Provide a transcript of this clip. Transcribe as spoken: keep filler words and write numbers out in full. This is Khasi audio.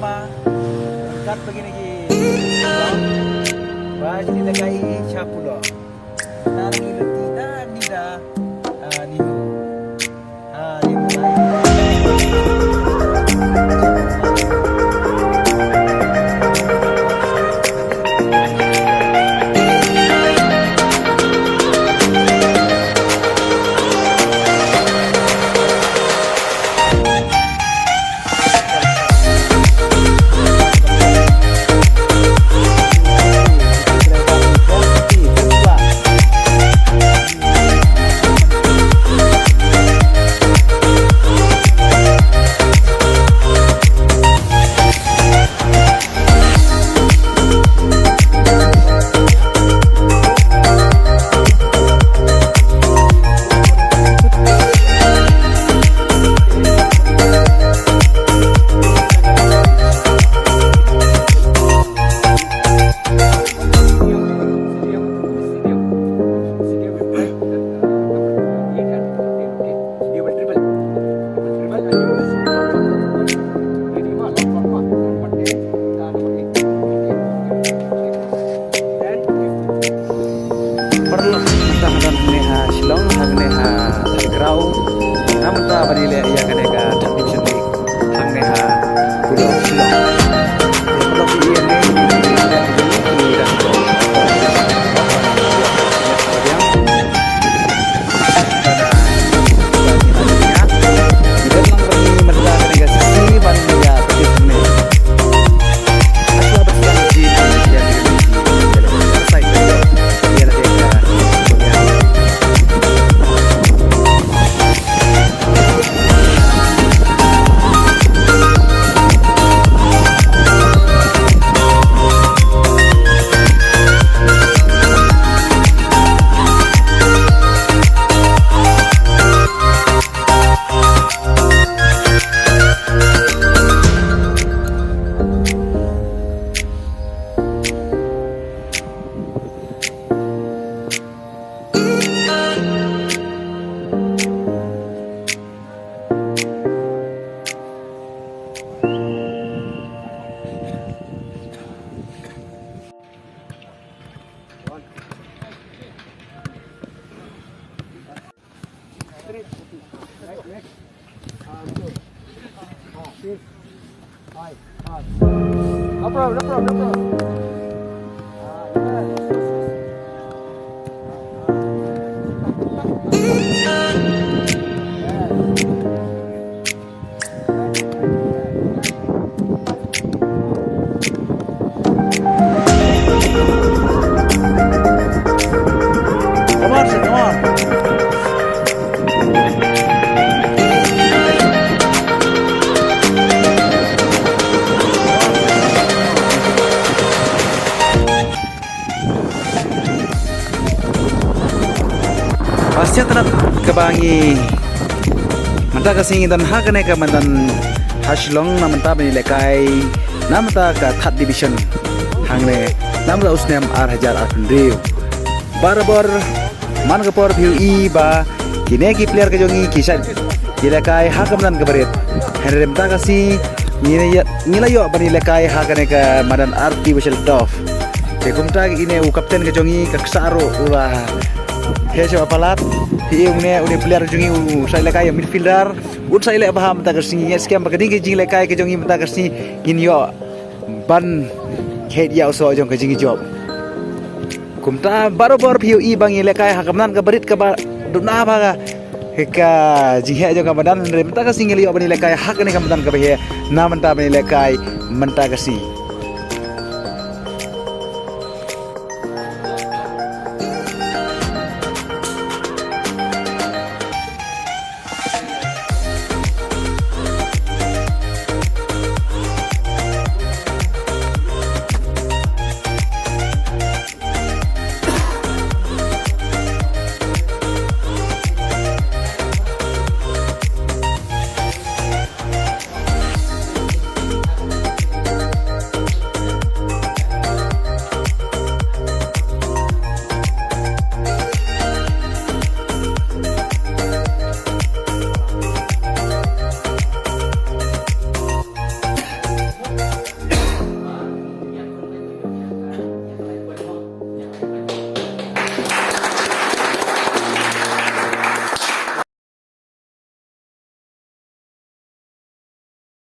Kat bagi lagi. Ba jadi lagi cha pulo. Tari lagi da ni da. Ah, ni. Ah, ni. Paralok, mynta nga don hangne ha Shillong, hangne ha Thadgraw. Namar ba ngi leh ïa kane ka thad division league hangne ha Bulok Shillong. Paralok, ïa kane No problem, no problem, no problem. Come on, sir, come on. Ba stet na kaba ngi mynta ka sngi ngi don ha kane ka madan ha Shillong na mynta ba ngi lehkai na mynta ka third division hangne na mynta u snem ar hajar arphew hynriew. Barabor man ka por phi ïohi ba kine ki player ka jong ngi ki shait ki lehkai ha ka madan kaba rit. Hynrei mynta ka sngi ngi la ïoh, ngi la ïoh ban ïalehkai ha kane ka madan artificial turf. Te kumta ine u captain ka jong ngi ka ksa ruh u la heh sha palat. Te une, une player ka jong ngi u shait lehkai, midfielder. Un shait leh bha mynta ka sngi, ngi ngeit skhem ba ka dei ka jinglehkai ka jong ngi mynta ka sngi ngin ïoh ban khet ïa u soh jong ka jingjop. Kumta barabor phi ïohi ba ngi lehkai ha ka madan kaba rit kaba duna bha ka jingheh jong ka madan, hynrei mynta ka sngi ngi la ïoh ban ïalehkai ha kane ka madan kaba heh na mynta ban ïalehkai mynta ka sngi.